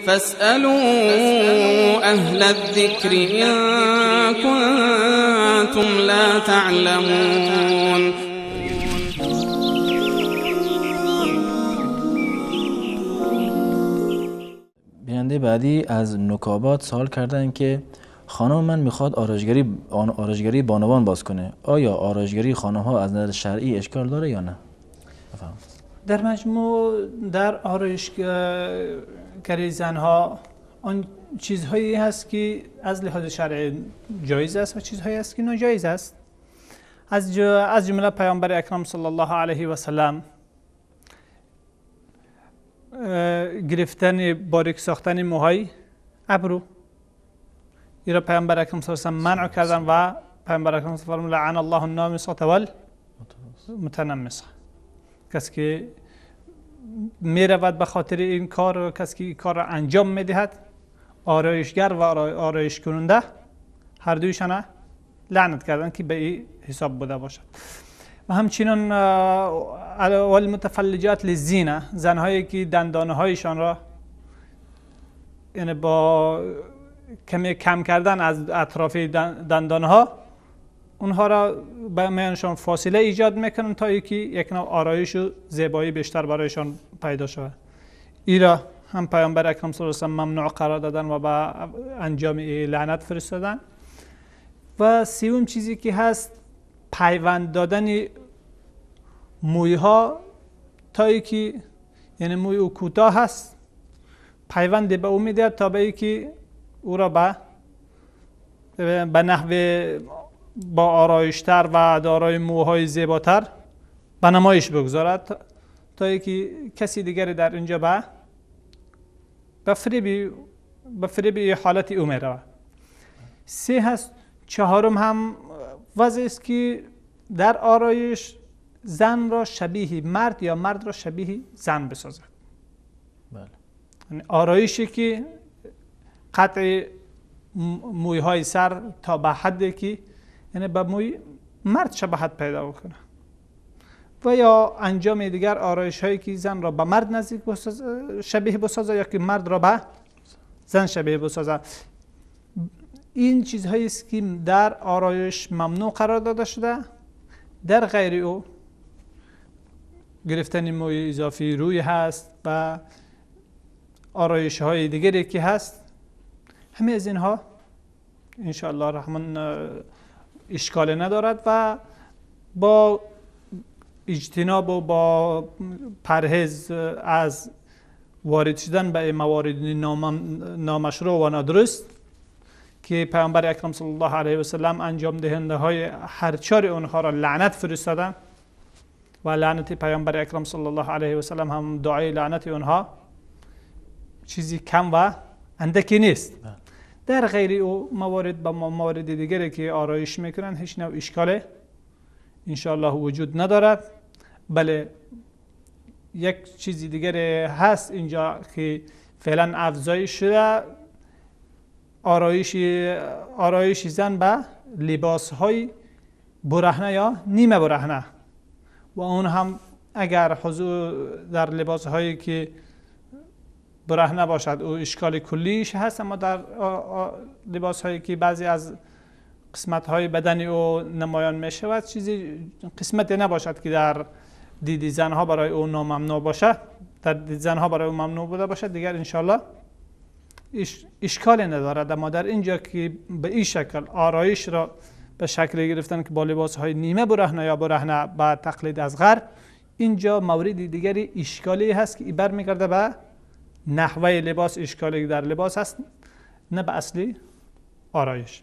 فاسألوا أهل الذكر إن كنتم لا تعلمون. بیننده بعدی از نکابات سوال کردن که خانم من میخواد آرایشگری بانوان باز کنه، آیا آرایشگری خانم ها از نظر شرعی اشکال داره یا نه؟ در مجموع در آرایشگری زنها آن چیزهایی هست که از لحاظ شرعی جایز است و چیزهایی هست که ناجایز است. از جمله پیامبر اکرم صلی الله علیه و سلم گرفتن باریک ساختن موهای ابرو این را پیامبر اکرم صلی الله علیه و سلم منع کردن و پیامبر اکرم صلی الله علیه و سلم لعن الله النامصه والمتنمصه، کسی که میرود به خاطر این کار، کسی که این کار را انجام میدهد، آرایشگر و آرایش کننده هر دویشان لعنت کردن که به این حساب بوده باشد. و همچنین والمتفلجات للزینه، زنهایی که دندانهایشان را یعنی با کمی کم کردن از اطراف دندانها اونها را به میانشان فاصله ایجاد میکنن تا اینکه یک نوع آرایش و زیبایی بیشتر برایشان پیدا شود. ای را هم پیامبر اکرم صلی الله علیه و سلم ممنوع قرار دادن و به انجام لعنت فرستادن. و سوم چیزی که هست پیوند دادن مویها تا اینکه یعنی موی او کوتاه هست پیوند به او میدهد تا به اینکه او را به نحو با آرایشتر و دارای موهای زیباتر به نمایش بگذارد تا اینکه کسی دیگری در اینجا به فریب حالت او میرود. سه هست. چهارم هم وضع است که در آرایش زن را شبیه مرد یا مرد را شبیه زن بسازد. بله. یعنی آرایشی که قطع مویهای سر تا به حدی که یعنی به موی مرد شباهت پیدا بکنه و یا انجام دیگر آرایش هایی که زن را به مرد نزدیک شبیه بسازه یا که مرد را به زن شبیه بسازه. این چیزهایی است که در آرایش ممنوع قرار داده شده. در غیر او گرفتن موی اضافی روی هست و آرایش های دیگری که هست، همه از اینها انشاءالله رحمان اشکال ندارد و با اجتناب و با پرهیز از وارد شدن به موارد نامشروع و نادرست که پیامبر اکرم صلی الله علیه و سلم انجام دهنده های هر چهار اونها را لعنت فرستادن و لعنت پیامبر اکرم صلی الله علیه و سلم هم دعای لعنت اونها چیزی کم و اندکی نیست. در غیر او موارد با موارد دیگری که آرایش میکنن هیچ نوع اشکال انشاءالله وجود ندارد. بله یک چیزی دیگر هست اینجا که فعلا افزایش شده، آرایش زن به لباس های برهنه یا نیمه برهنه و اون هم اگر حضور در لباس هایی که برهنه باشد او اشکال کلیش هست، اما در لباس هایی که بعضی از قسمت های بدن او نمایان می شود چیزی قسمتی نباشد که در دید زنها برای او ناممنوع باشد، در دید زنها برای او ممنوع بوده باشد، دیگر انشالله اشکالی ندارد. اما در اینجا که به این شکل آرایش را به شکل گرفتن که با لباس های نیمه برهنه یا برهنه با تقلید از غرب، اینجا مورد دیگری اشکالی هست که برمیگرده به نحوه لباس، اشکالی در لباس هست نه به اصلی آرایش.